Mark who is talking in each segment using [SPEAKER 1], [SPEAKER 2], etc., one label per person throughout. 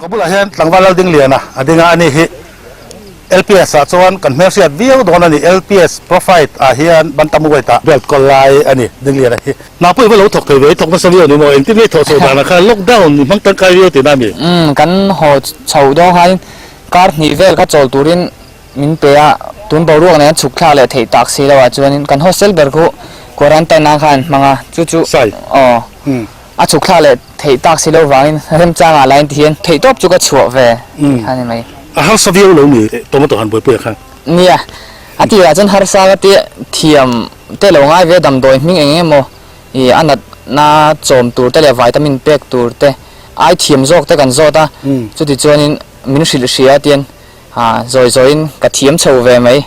[SPEAKER 1] Ka bulah hian tlangval Laldingliana a ding a, ani hi LPS ah chuan kan hmelhriat viau dawn a ni. LPS Profite ah hian Bantam Weight ah belt kawl lai a ni Dingliana hi. Hna pawh i va lo thawk thei ve, i thawk nasa viau a ni maw? Engtin nge i thawh chhoh danah khan lockdown i hmang tangkai viau tihna a mi?
[SPEAKER 2] Umm, kan haw chho dawn khan kar hnih vel kha chawl turin min pe a, tun boruak nen a chhuk thlak leh theih tak si lo ah chuanin kan hostel ber khu quarantine nan khan an hmang a, chu chu
[SPEAKER 1] Sai.
[SPEAKER 2] Aw. A chhuk thlak leh theih tak si lo vangin remchangah lain ti hian theih tawp chu ka chhuah ve a ni mai.
[SPEAKER 1] A harsa viau lo ni tomato han buaipui ah khan.
[SPEAKER 2] Nia, a tirah chuan harsa ka ti thiam te lo ngai ve damdawi hming eng emaw ih a natna chawm tur te leh vitamin pek tur te ai thiam zawk te kan zawt a, chuti chuanin min hrilh hria a tian zawi zawiin ka thiam chho ve mai.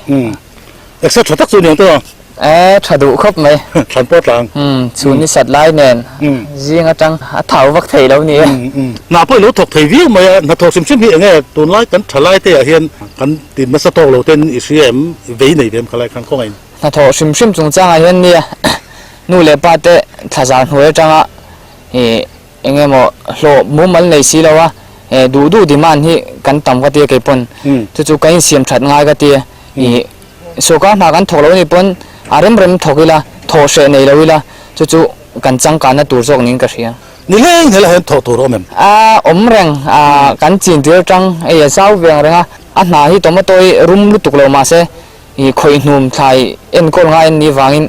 [SPEAKER 1] Exer tha tak chu niang tawh a.
[SPEAKER 2] E, tha duh khawp mai.
[SPEAKER 1] Thlan pawh tlang.
[SPEAKER 2] Umm, chhun ni sat lai nen zing atang a thau vak thei lo ni e.
[SPEAKER 1] Hna pawh i lo thawk thei viau mai a, hnathawk hrim hrim hi eng nge tunlai kan tha lai te ah hian kan ti nasa tawk lo ten i hria em, vei nei ve em khalai khan khawngaih in.
[SPEAKER 2] Hnathawh hrim hrim chungchang ah hian nia nu leh pa te thlazar hnuai atanga ih eng emaw hlawh mumal nei si lo a, duh duh demand hi kan tam ka tia keipawn chu chu kan insiam that ngai ka tia ih Sawrkar hna kan thawk lo anih pawn a rem rem thawk ila, thawh hreh nei lo ila, chu chu kan changkanna tur zawk niin ka hria.
[SPEAKER 1] Ni hleng hmel ah hian thawh tur a awm em?
[SPEAKER 2] A awm reng, a kan chin tir atang hei a zau ve ang reng a, a hna hi tomato hi rum lutuk lo mahse ih khawih hnum thlai enkawl ngai an nih vangin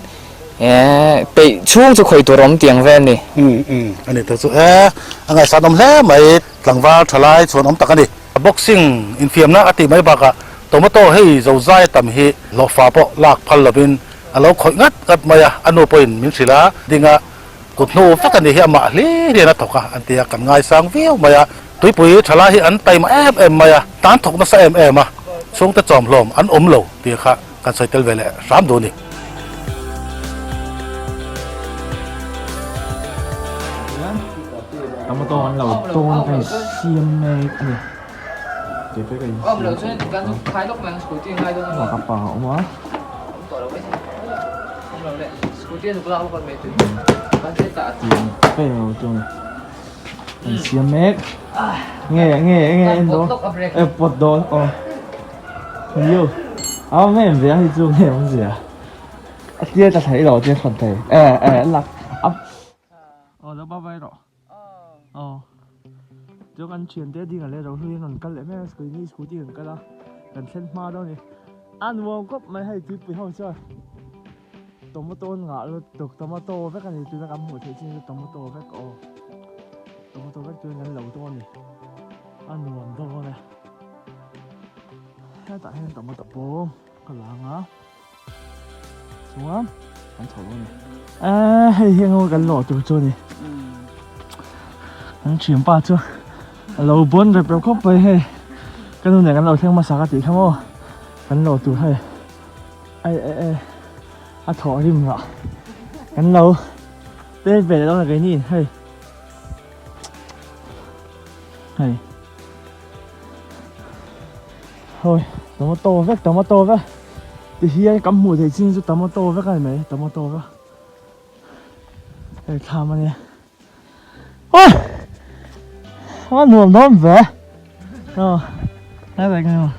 [SPEAKER 2] peih chhung chu khawih tur a awm tiang vel a ni.
[SPEAKER 1] Umm umm a ni tak chu e, a ngaihsan awm hle mai, tlangval thalai chhuan awm tak a ni. Boxing infiamna a tih mai bakah tomato hei zo zai tam hi hlawhfa pawh lak phal lovin a lo khawih ngat ngat mai a, a nu pawhin min hrilh a, dinga kut hnu vek a nih hi amah hlir hian a thawk a an ti a, kan ngaisang viau mai a, tuipui thala hi an taima em em mai a, tan thawk nasa em em a, chhungte chawmhlawm an awm lo tih kha kan sawi tel ve leh hram duh a ni.
[SPEAKER 3] Tomato an lo tawn a insiam mek a ni keipawh ka insiam tawh a ka pa a awm a. Tiang vel chuan an siam mek nge nge nge en dawn e pawt dawn aw yo a awm em ve a hei chu nge awmzia a tia ta thei lo tia thawn thei e e lak a. Aw lo bye bye rawh aw chuan kan thiante ding ah leh rohlui an rawn kal leh mek a scooty scooty kan kal a kan thlen hma dawn a ni a nuam khawp mai hei tuipui ho chuan tomato an ngah lutuk tomato vek a ni tuna kan hmuh theih chin chu tomato vek aw tomato vek chuan kan lo dawn a ni a nuam dawn e hetah hian tomato bawm ka lang a. Chuan kan chho dawn a ni. Eee hei hi engemaw kan lawh tur chu a ni. Kan thianpa chu a lo bawn rep rep khawp mai hei. Ka nu nen kan lo thleng hmasa ka tih kha maw. Kan lawh tur hei ai e e a thawh rim rah. Kan lo pek ve leh dawn a keini in hei. Hei. Hawi tomato vek tomato vek ti hian kan hmuh theih chin chu tomato vek a ni mai tomato vek hei thlam a nia awi a nuam dawn ve aw lai lai ngai maw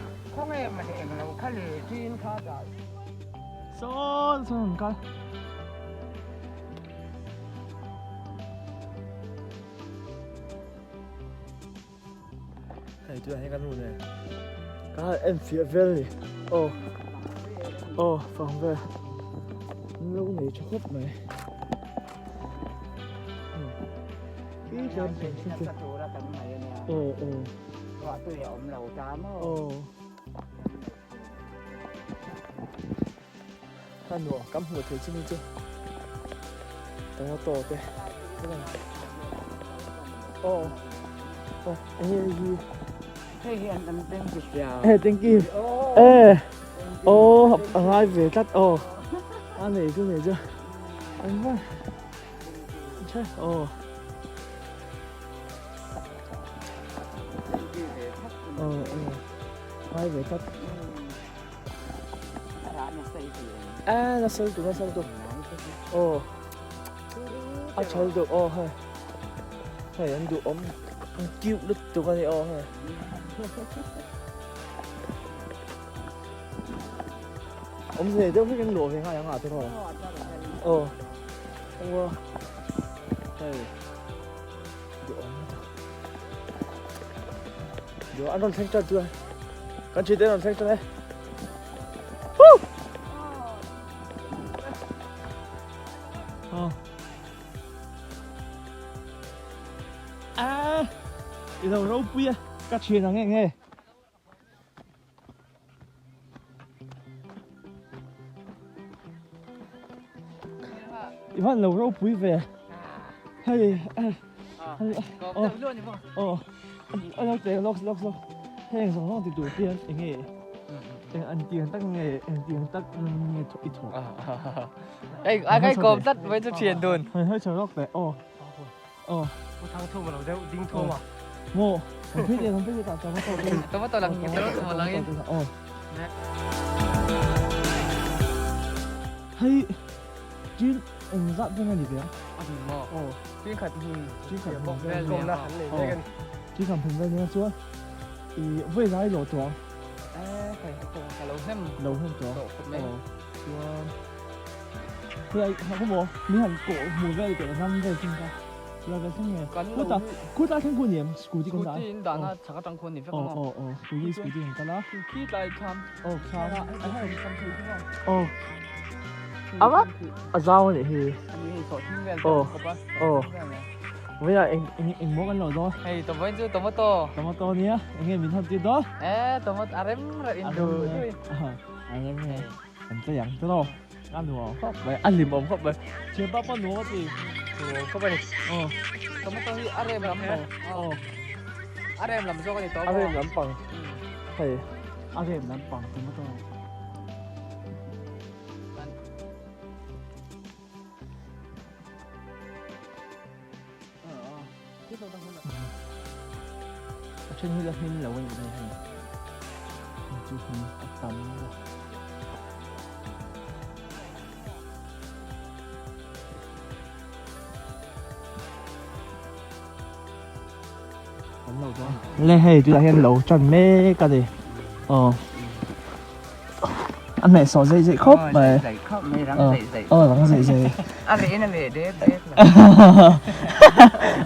[SPEAKER 3] sawn sawn an kal. Hei tunah hian ka nu nen ka han en fiah vel a ni aw aw fang vel an lo nei tha khawp mai aw aw aw a nuam kan hmuh theih chin hi chu tomato te aw aw enge hi
[SPEAKER 4] hei hi an an thank you sia
[SPEAKER 3] eh thank you eh aw a ngai ve tlat aw a nei chu nei chu an va che aw aw aw ngai ve tlat A nasa lutuk nasa lutuk aw a tha lutuk aw hei hei an duh awm. Ang cute lutuk a ni aw hei. Awmze nei deuh hlek in luah ve ngai ang ah te rawh. Aw. Aw. Hei. Duh awm lutuk. Duh an rawn thleng tan chuan. Kan thian te an rawn thleng tan e. Woo! Aw. A i lo ropui a ka thian ang eng e. I van lo ropui ve hei aw aw a lo teh lawk lawk lawk heng zawng zawng ti tur hian eng nge eng an tiang tak nge eng tiang tak nge i thawh
[SPEAKER 2] Ei a kai kawm tlat mai chu thian dun.
[SPEAKER 3] Hei hei chho lawk teh aw. Aw.
[SPEAKER 5] Pu thang thum alo deuh ding thum a.
[SPEAKER 3] Maw kan phei teh kan phei teh tah tomato te.
[SPEAKER 2] Tomato lang tomato lang in.
[SPEAKER 3] Aw. Hei chin eng zat vel a ni ve a?
[SPEAKER 2] A hmun maw?
[SPEAKER 3] Aw.
[SPEAKER 2] Chin khat hmun.
[SPEAKER 3] Chin khat hmun
[SPEAKER 2] vel ni a.
[SPEAKER 3] Aw. Chin khat hmun vel ni a chuan i vawi lai lo tawh ang.
[SPEAKER 2] Eh kai ka lo hnem.
[SPEAKER 3] Lo hnem tawh.
[SPEAKER 2] Tawh khawp mai.
[SPEAKER 3] Aw. Chuan hei ha khaw maw mi han kawh hmu vel teh ram vel thleng kha la vel thleng nge khuta khuta thleng khu ni em scooty kan dah
[SPEAKER 2] scooty in dahna chhak atang khuan ni vek
[SPEAKER 3] ang aw aw scooty scooty kan kal a
[SPEAKER 2] khi tlai thlam
[SPEAKER 3] aw thlam aw awa a zau ani hi
[SPEAKER 2] ani hei sawh thing vel
[SPEAKER 3] aw aw Vei a eng eng eng maw kan lo dawn
[SPEAKER 2] hei tomato chu tomato
[SPEAKER 3] tomato nia eng nge min han tir dawn
[SPEAKER 2] eh tomato a rem reuh in du dui
[SPEAKER 3] a rem reuh An che ang chu lo. A nuam khawp mai, a hlim awm khawp mai. Thianpa pawh nuam a ti.
[SPEAKER 2] Nuam khawp a ni.
[SPEAKER 3] Aw.
[SPEAKER 2] Tomato hi a rem lam maw?
[SPEAKER 3] Aw.
[SPEAKER 2] A rem lam zawk a ni tawh
[SPEAKER 3] maw? A rem lam pang. Hei, a rem lam pang tomato. A then hi la hmin lo a nih hmel hei hei chu hmin a tam bawk. Le hei tunah hian lo tan mek a ni aw. A hmeh sawh zeih zeih khawp mai.
[SPEAKER 4] Zeih khawp mai rang zeih zeih.
[SPEAKER 3] Aw rang zeih zeih.
[SPEAKER 4] A veh in a veh dek dek lo.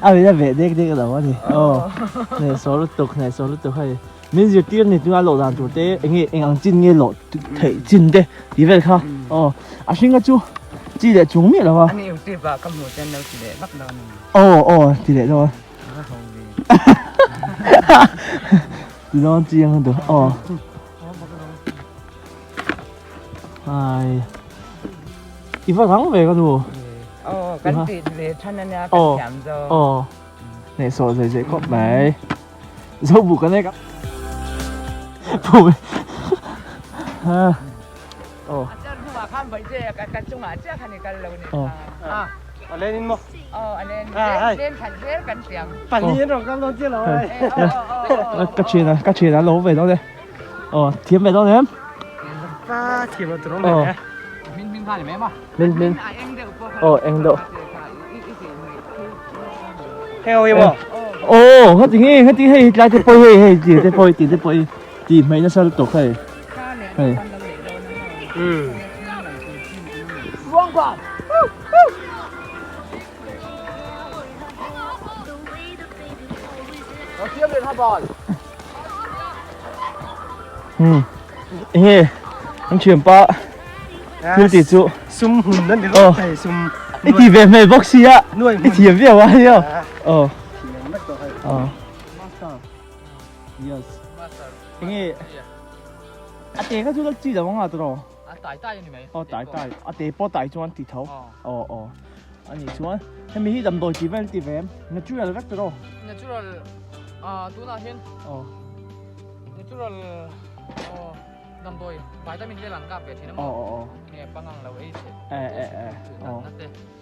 [SPEAKER 3] A veh in a veh dek dek lo a ni. Aw hneh sawh lutuk hneh sawh lutuk hei. Min zirtir ni tuna lawh dan tur te eng nge eng ang chin nge lawh theih chin te tih vel kha. Aw a hringa chu chi leh chung miah lo a.
[SPEAKER 4] Ani youtube ah ka hmuh chuan lo ti leh vak dawn a ni.
[SPEAKER 3] Aw aw ti leh dawn.
[SPEAKER 4] Ka ho ve.
[SPEAKER 3] Ti dawn chiang a duh aw. Ai. I va rang ve ka nu.
[SPEAKER 4] Aw, kan ti ve than ania kan thiam zo.
[SPEAKER 3] Aw. Nei so zai zai khawp mai. Zo bu kan ek. Bu. Ha. Aw.
[SPEAKER 4] A char hnuah khan vaih che ka ka chungah chiah khan i kal lo ni
[SPEAKER 3] Aw.
[SPEAKER 4] kha.
[SPEAKER 5] A len in maw?
[SPEAKER 4] Aw, a len. Len khat zel kan tiang.
[SPEAKER 5] Pahnih an rawn kal dawn chiah lo ai.
[SPEAKER 3] Ka thian a, ka thian a lo ve dawn e. Aw, thiam ve dawn em?
[SPEAKER 5] Ka thiam lo tur awm ve.
[SPEAKER 2] Min min kha ni mai ma.
[SPEAKER 3] Min min. Aw, eng deuh.
[SPEAKER 5] Hei ho hi maw?
[SPEAKER 3] Aw, heti nge, heti hei tlai te pawh hei hei ti te pawh ti te pawh ti hmei nasa lutuk hei. Hei.
[SPEAKER 5] Um.
[SPEAKER 3] Hmm. Enge an thian pa thil ti chu
[SPEAKER 5] sum hun an ti lo hei sum
[SPEAKER 3] i ti ve hmel bawk sia i thiam viau a hei aw aw aw yes enge a te kha chu la chi lo anga tawh
[SPEAKER 2] A tai tai a ni mai.
[SPEAKER 3] Aw tai tai. A te pawh tai chuan ti tho. Aw aw. A nih chuan hemi hi damdawi tih vel ti ve em? Natural vek tawh aw.
[SPEAKER 2] Natural ah tunah hian
[SPEAKER 3] aw
[SPEAKER 2] natural aw damdawi vitamin vel an kap ve thin a maw?
[SPEAKER 3] Aw aw aw.
[SPEAKER 2] Nge pangang lo ei che.
[SPEAKER 3] Eh eh eh. Aw.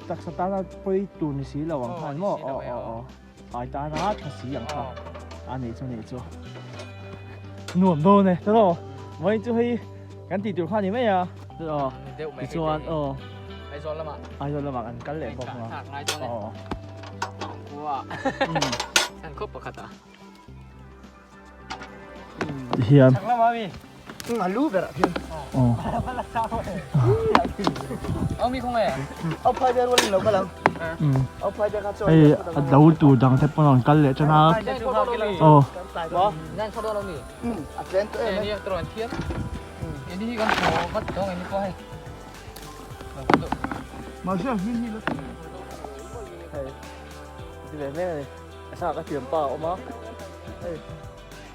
[SPEAKER 3] Taksa tana pawi tur ni si lo ang khan maw? Aw aw aw. Ai tana tha si ang kha. A nih chu nih chu. Nuam dawn e tawh. Vawiin chu hei kan tih tur kha ni mai a. Tawh. Tichuan aw.
[SPEAKER 2] Aizawl lamah.
[SPEAKER 3] Aizawl lamah kan kal leh bawk a.
[SPEAKER 2] Ngai dawn e.
[SPEAKER 3] Aw.
[SPEAKER 2] Khua.
[SPEAKER 3] Hian. Hei a do tur dang te pawn a rawn kal leh tan a. Aw.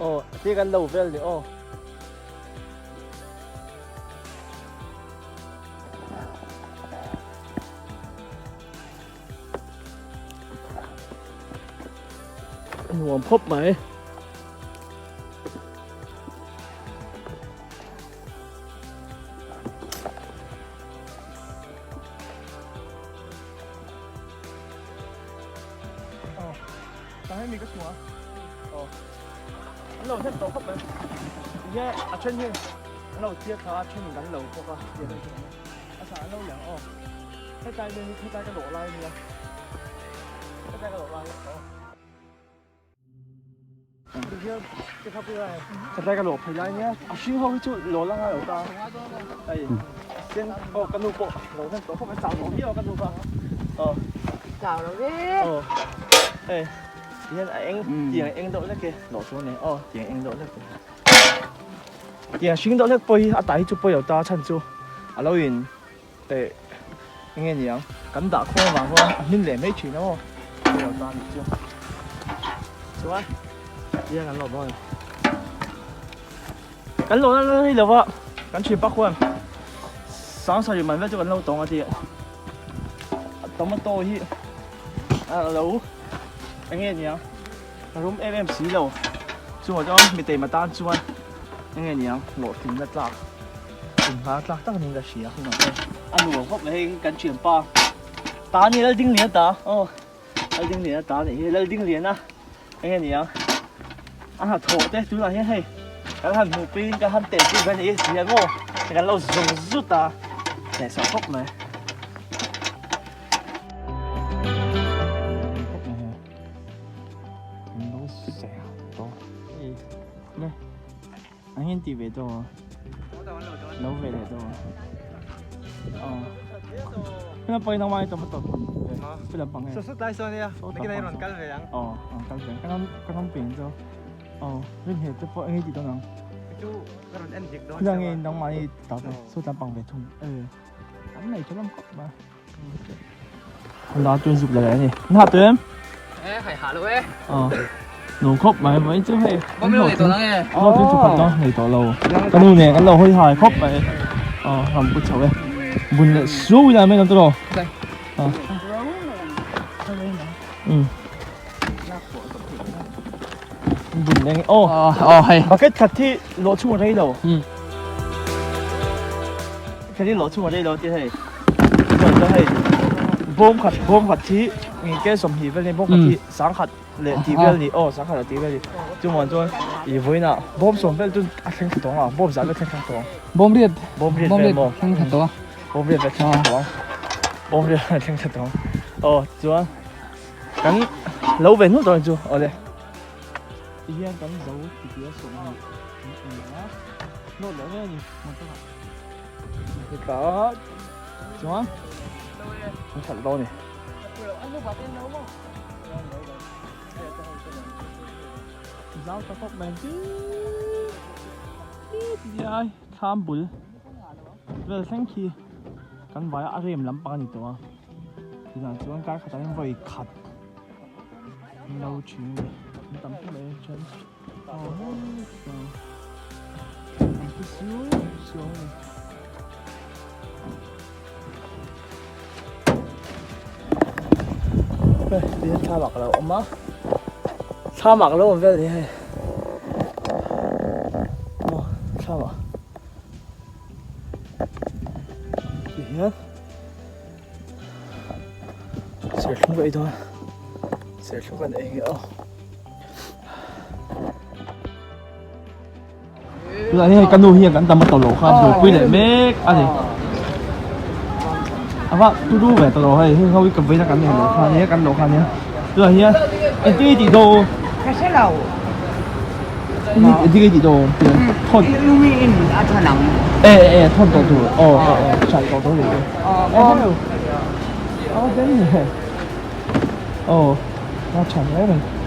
[SPEAKER 3] Aw ti kan lo vel ni aw. Nuam khawp mai. An lo hnem tawh khawp mai. Tinge a then hi an lo tia thla a then in kan lo bawk a tia daih chu a sa an lo liang aw hetlai nen hi hetlai ka lawh lai ania hetlai ka lawh lai aw hetlai ka lawh phei lai ania a hring ho hi chu lawh la ngai lo ta hei sen aw ka nu pawh lo hnem tawh khawp mai chau tawh viau a ka nu kha aw
[SPEAKER 4] chau lo ve
[SPEAKER 3] aw hei. Tihian a eng tiang eng deuh hlek e lawh chu ani aw tiang eng deuh hlek e tiang hring deuh hlek pawh hi a tah hi chu pawi lo ta chhan chu a lo in eh eng nge niang kan dah khawm avang chuan a hmin leh mai thin a maw pawi lo ta anih chu chuan tihian kan lawh dawn a ni kan lawh na hei lo va kan thian pak huan sangsarih man vel chu kan lo tawng a ti a tomato hi. A lo eng nge niang a rum em em si lo chungah chuan mi teima tan chuan eng nge niang hlawhtlinna tlak inhma tlak tak niin ka hria hunah te a nuam khawp mai hei kan thianpa ta ni Laldingliana ta aw Laldingliana ta nih hi Laldingliana eng nge niang a hnathawh te tunah hian hei kan han hmuh pui in kan han tel pui ve a ni hian maw kan lo zawng zut a hnehsawh khawp mai. Anh hian ti ve daw a lo ve leh daw a hela pawhin nangmah hi tomato hela pang e
[SPEAKER 5] Saw tlai saw nia nakin ai rawn kal ve ang
[SPEAKER 3] aw rawn kal ve ang ka ram peng chu aw rin he te pawh eng ti dawn ang
[SPEAKER 5] chu ka rawn en dik dawn
[SPEAKER 3] hela nge nangmah hi ta ve saw tlang pang ve thung e an nei tha lam khawp mai Hna tuin zuk la leh a ni. Hna tuin?
[SPEAKER 2] E, hai ha lo e.
[SPEAKER 3] Ờ. Nổ khóc mày mấy chứ hay.
[SPEAKER 2] Bom lo nei tawh lang e.
[SPEAKER 3] Nó tuin chụp đó nei tawh lo. Ka nu nen kan lo hawi hai khawp mai. Ờ, ram put chho e. Bun leh su ila mai kan tu lo. Ờ. Ừ. Bun leng oh.
[SPEAKER 2] Ờ, ờ hay.
[SPEAKER 3] Bucket khat thi lo chung rei lo.
[SPEAKER 2] Ừ.
[SPEAKER 3] Khat hi lo chung rei lo ti hei. Chuan chuan hei bawm khat bawm khat hi engke 20 vel ni bawm khat hi 10,000 leh tih vel ni aw 10,000 leh tih vel ni chungah chuan ih vawiinah bawm 10 vel chu a thleng thla tawh ang a bawm zah vel thleng thla tawh ang
[SPEAKER 2] bawm riat
[SPEAKER 3] bawm riat vel maw
[SPEAKER 2] thleng thla tawh a
[SPEAKER 3] bawm riat vel thleng thla tawh ang bawm riat vel thleng thla tawh ang aw tichuan kan lo ve hnuh tawh ang chu awle. Tihian kan zo titi a 20 an ni a hnawt leh mai a ni motor ah. Heta chuan an hralh dawn a ni. Zau ta khawp mai ti thlam bul vel thleng khi kan vai a rem lampang a ni tawh a tunah chuan kar khatah hian vawi khat an lo thin a ni an tam khawp mai chuan. Thla mak lo awm a thla mak lo awm vel ni hei aw thla mak ti hian serthlum ka ei dawn serthlum kan ei nge aw. Tunah hian ka nu hian kan tam a tawh loh kha buaipui leh mek a ni. A va turu ve tawh lo hei heng ho hi ka vawiin a kan nei loh kha ania kan loh kha ania. Tunah hian. Engtin i tih dawn?
[SPEAKER 4] Ka hre lo.
[SPEAKER 3] Engtin i tih dawn? Thawn.
[SPEAKER 4] Lumi in a thawn ang.
[SPEAKER 3] E e thawn tawh tur. Aw aw aw hran tawh tur ni. Aw. Aw den ni. Aw. A tha hle mai.